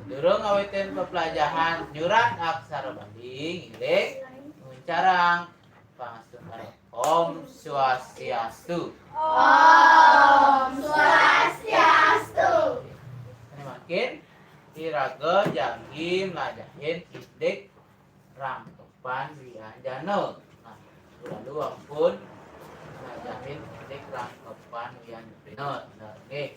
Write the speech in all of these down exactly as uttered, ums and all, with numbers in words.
Durung ngawitin pepelajahan nyurat aksara Bali, ngiring nguncarang pangastungkara. Om Swastiastu. Om Swastiastu. Ini mangkin iraga jagi mlajahin indik rangkepan wianjana. Nah, lalu ampun mlajahin indik rangkepan wianjana. Nah, nggih.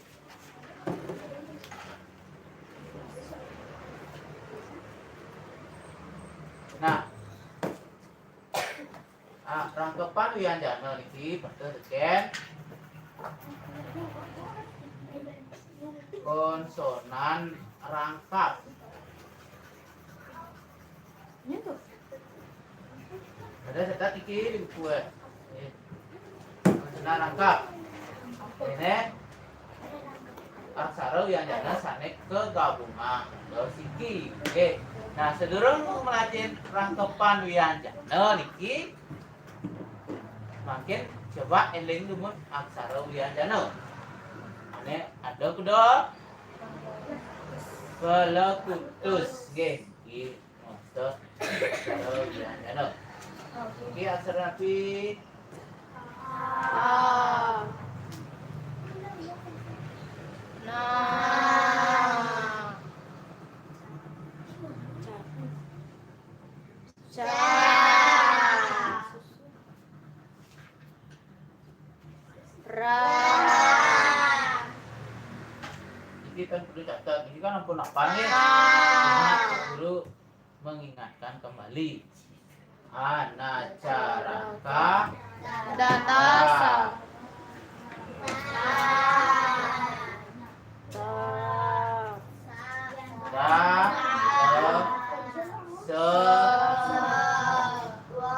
Nah, ah, rangkepan wianjana niki patut tekén konsonan rangkap. Ada setat iki di buku, eh. Konsonan rangkap. Ini aksara wianjana sané kagabungan dados siki. Nggih. Nah, sadurung mlajahin rangkepan wianjana niki, mangkin coba éling dumun aksara wianjana. Ané ada kuda pelekutus. Nggih, niki. Terus, terus, wianjana. Iki aksara napi? A. Na. Ca. Ra. Iki kan perlu catat. Ini kan ampun apa nih? Cuma perlu mengingatkan kembali. Anacaraka. Datasa. Ta. Da. Sa. Wa.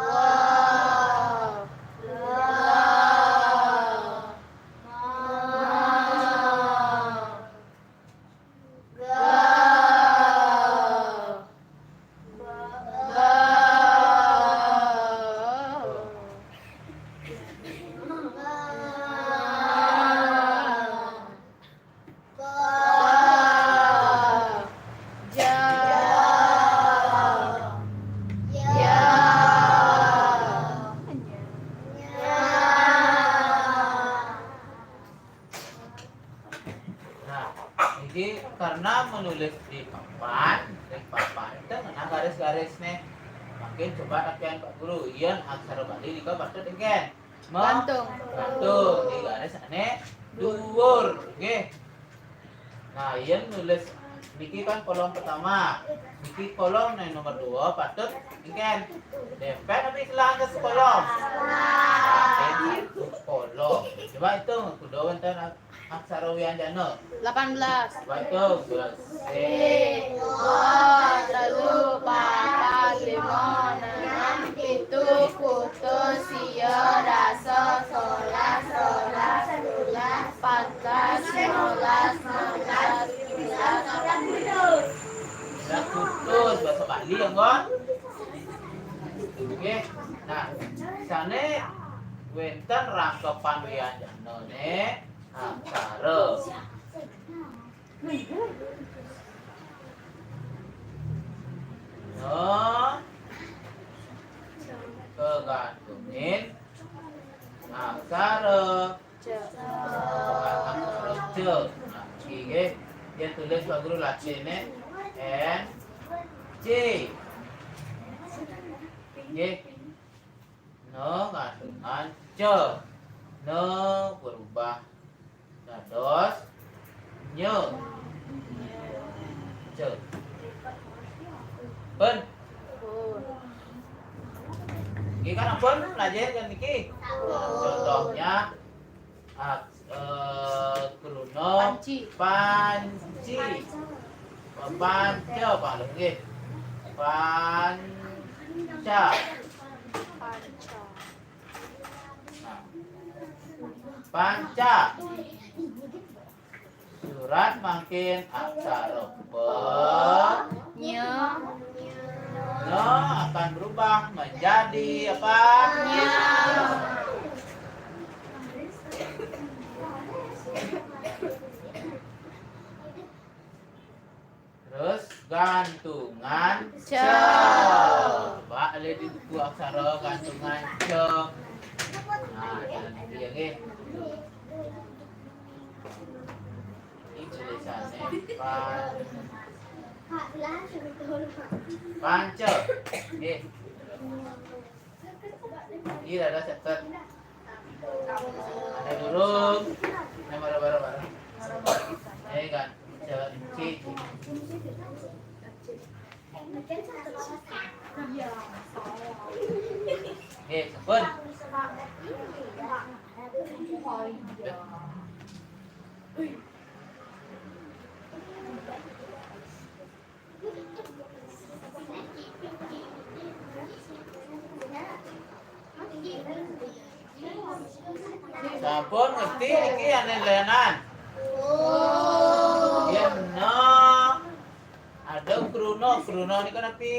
La. Ma. Ga. Ba. Ja. Ya. Nya. Nah, ini karena menulis di papan, di papan itu ngenah garis-garis nih. Mangkin coba tapian Pak Guru, yén aksara Bali nika patut nggih. Gantung. Gantung di garis ané dhuwur, nggih. Nah, yén nulis niki kan kolom pertama. Niki kolom nih nomor dua patut nggih. Dempet tapi silang ke kolom. Satu kolom. Coba hitung, kuda wénten aksara wianjana. Delapan belas. Baik, tuh, belas. Sing, dua, telu, papat, lima, enam, pitu, kutus, sia, dasa, solas, rolas, sebelas, empat belas, lima belas, enam belas, tujuh belas, delapan belas. Dah putus bahasa Bali ya, Nggon? Oke. Nah, sané wénten rangkepan wianjana né. Aksara. No. Kagantungin aksara. Ca. Aksara ca. Nah, nggih. Yén tulis Pak Guru latiné N C. Nggih. No, gantungan ca. No, berubah dados nya. Ca. Pun. Nggih kan ampun, belajar kan niki. Contohnya, ah, eh, kruna panci. Panci. Panca, Pak, nggih. Panca. Panca. Nah. Panca. Surat mangkin aksara pa. Nya. Nya akan berubah menjadi apa? Nya. Terus Gantungan ce. Coba lihat di buku aksara gantungan ce. Nah, jalan dia, nggih. Ini tulisannya pan-, pance. Nggih. Ini ada catet. Ada burung. Ini bareng-bareng. Eh, kan. Coba, ci. Eh, sampun. Sampun ngerti niki ané lénan? Yén no, ada kruna, kruna niku napi?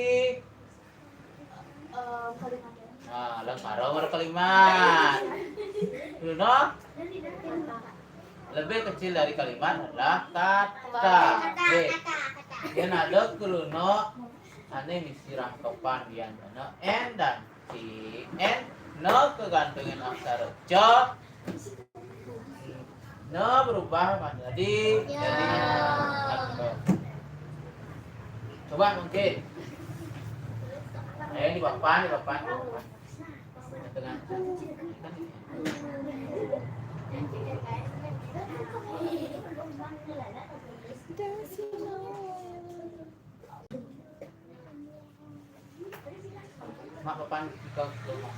Nah, lengkara marang kalimat. Kruna lebih kecil dari kalimat adalah kata. Oke. Yén ada kruna ané misi rangkepan biantara N dan C, N, no kegantungan aksara ce, no berubah menjadi jadi kata. Coba mungkin. Ayo di papan, di papan. Tengah. Mak, papan ke rumah.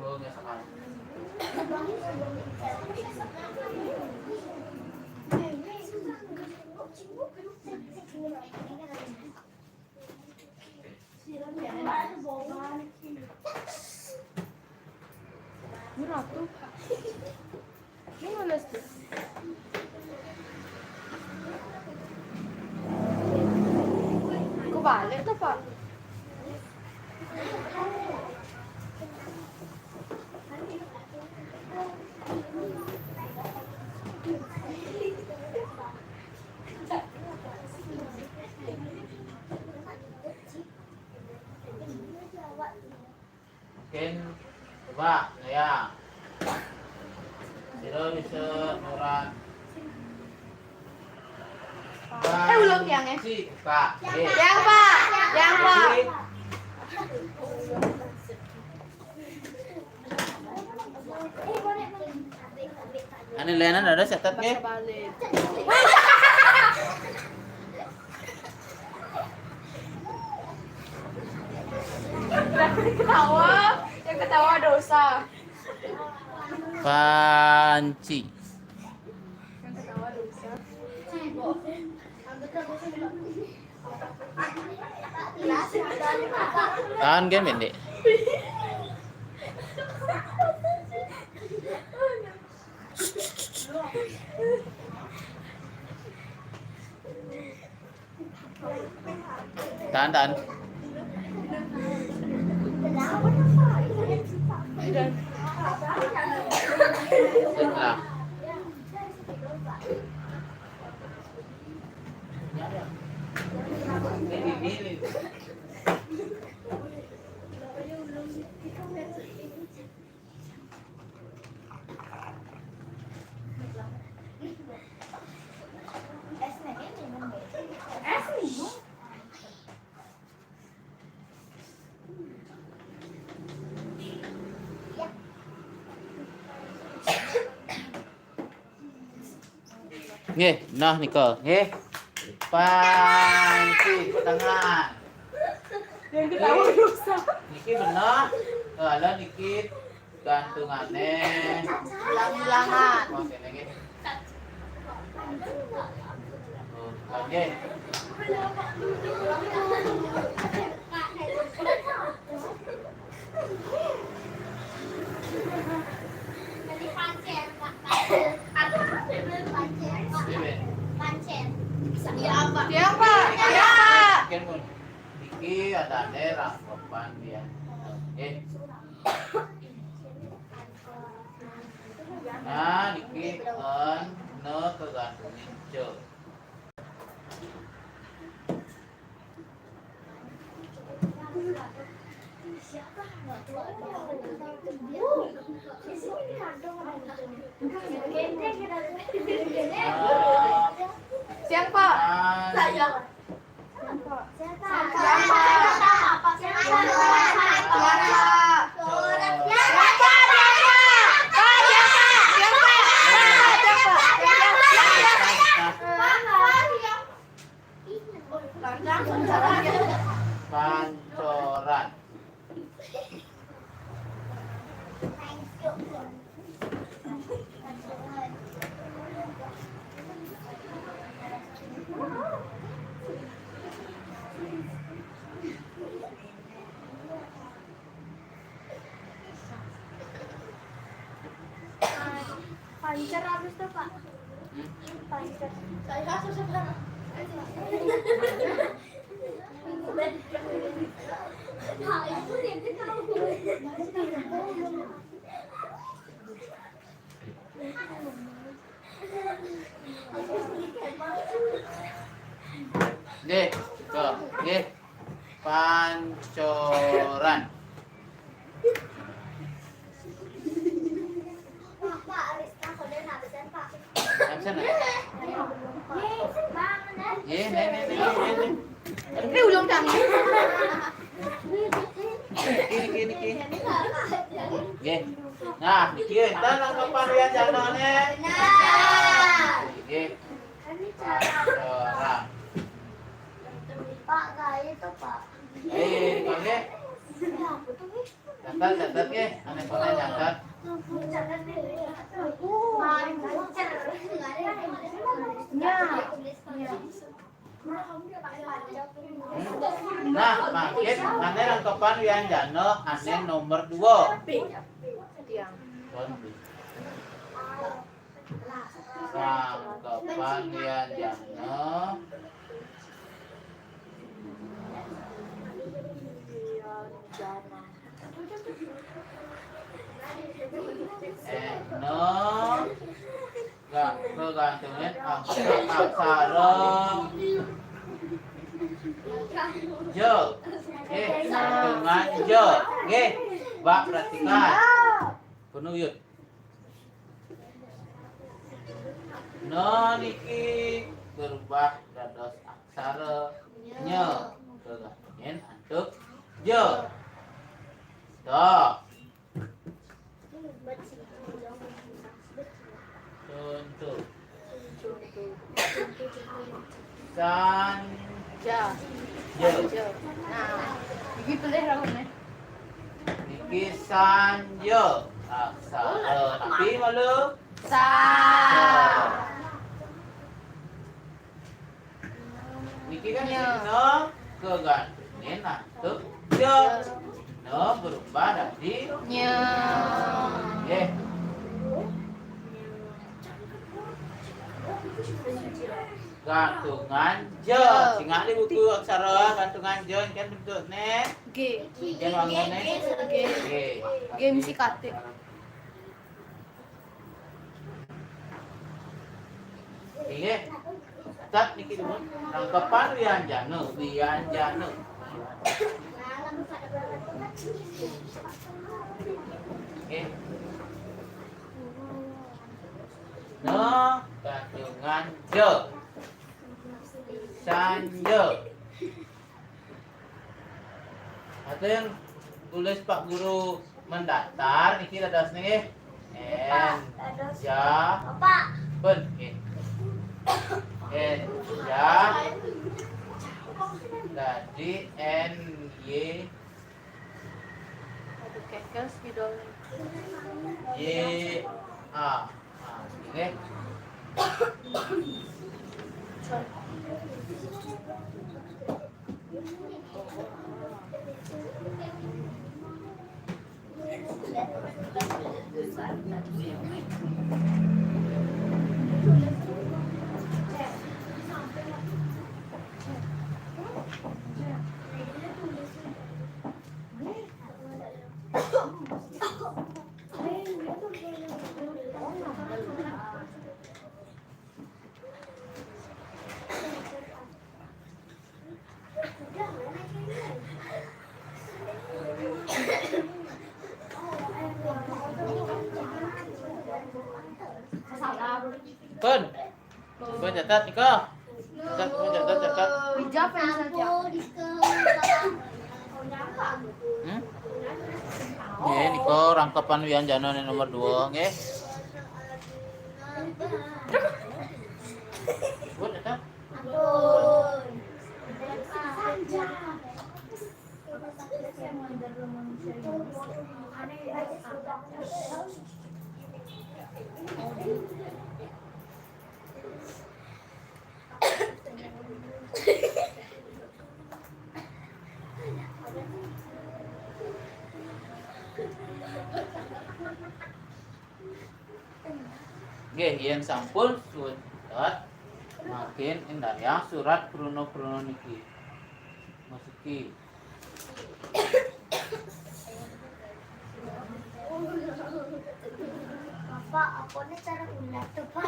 Oh, nggak sekarang. Ini ratu. Ini mana sih? Aku balik tuh, Pak. Mungkin coba ya. Sira bisa nurat. Eh, ulun tiang, eh. Si, Pak. Tiang, Pak. Tiang, Pak. Ané lénan ada catet nggih. Jangan ketawa, yang ketawa dosa. Panci. Yang ketawa dosa. Tahan kan, Pendek? Tahan, tahan. Setelah. Nggih, nah nika. Nggih. Panci tangan. Yang ketawa dosa. Niki bener. Kalau niki gantungané. Hilang-hilangan. Oh, kene nggih. Oh, nggih. Iya, Pak. Iya, Pak. Niki adané rangkepan ya. Eh. Nah, niki en, ne kegantungin ce. Siang, Pak. Saya. Pancoran. Pancer habis tuh, Pak. Pancer. Saya susah banget. Nggih, tuh, nggih. Pancoran. Pak, Rizka, kode absen, Pak. Absen, ya? Nggih, nggih, nggih, nggih, nggih. Ini ulang tahun. Niki, niki, niki. Nggih. Nah, niki enten langkepan wianjana ne. Nah. Nggih. Ora. Pak, kayak itu, Pak. Eh, Pak, nggih. Catet, catet, nggih. Ane pun catet. Nah, mangkin ane langkepan wianjana ane nomor dua. Langkepan wianjana. Eno. Gak, kegantungan aksara, aksara. Ja. Nggih, gantungan ja. Nggih, Mbak perhatikan. Penuh, Yud. Nah, niki berubah dados aksara nya. Kegantungan antuk ja. Toh. Contoh. San. Ja. Ja. Ja. Nah, iki pilih lawannya. Niki sanja. Aksara tapi malu. Sa. Sa. Niki kan nya. Sini no kegantungan antuk ja. No berubah dadi nya. Nggih. Gantungan ja. Ja. Sing nggih buku aksara gantungan ja kan bentukne. G. Yang wanggune. G. G. G mesti kate. Inggih. Tat niki dipun langkepan wianjana, wianjana. Nggih. No, gantungan ja. Sanja. Atau yang tulis Pak Guru mendaftar niki dados nggih. N, Pak, dados. Ja. Bapak. Pun nggih. N, ja. Dadi N, Y. Aduh, kekel spidol. Y, A. Nah, nggih. Pun. Pun catat, Niko. Catat, pun catat, catat. Dijawab yang saja. Hmm? Nggih, Niko rangkepan wianjana nomor dua, nggih. Pun catat. Nggih, yen sampun surat, mangkin indariang surat kruna-kruna niki. Masuki. Bapak, apa nih cara ulat tuh, Pak?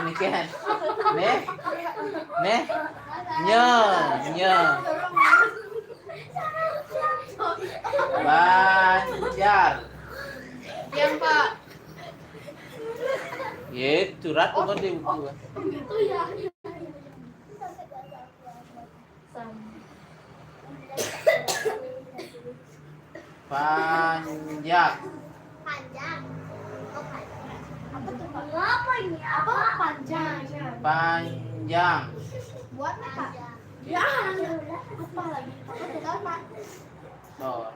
Niki kan. Nih. Nih. Nya, nya. Banjar. Yang, Pak. Ye, surat umur di buku. Gitu ya. Panjang. Panjang. Oh, panjang. Apa tuh, Pak? Apa ini? Apa? Panjang. Panjang. Buat apa? Ya, apa lagi? Apa tuh, Pak? Tuh.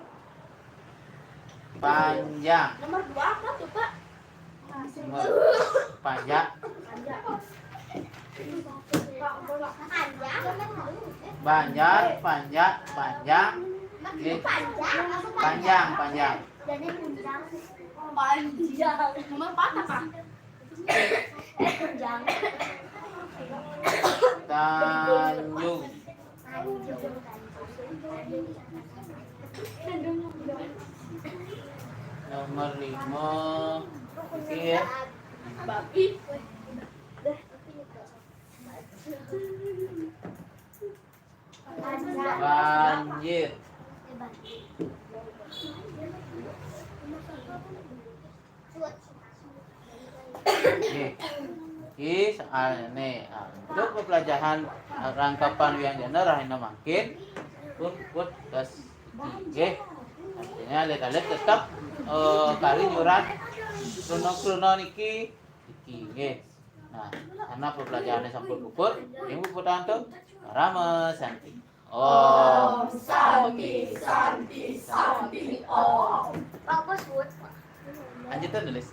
Panjang. Nomor dua apa tuh, Pak? Nomor panjang. Panjang. Banjar, panjang, panjang. Nggih. Panjang, panjang. Panjang. Nomor empat apa? Tanjung. Nomor lima. Oke ya. Banjir. Nggih. Iki soalnya nih, ah, untuk pembelajaran, ah, rangkapan wianjana rahina mangkin pun put das iki, nggih. Artinya alit-alit tetep, eh, kari nyurat kruna-kruna niki iki, nggih. Nah, karena pembelajarannya sampun puput, ini puput antum. Parama santi. Om Santi, Santi, Santi, Om. Bagus, Bud. Lanjutan tulis.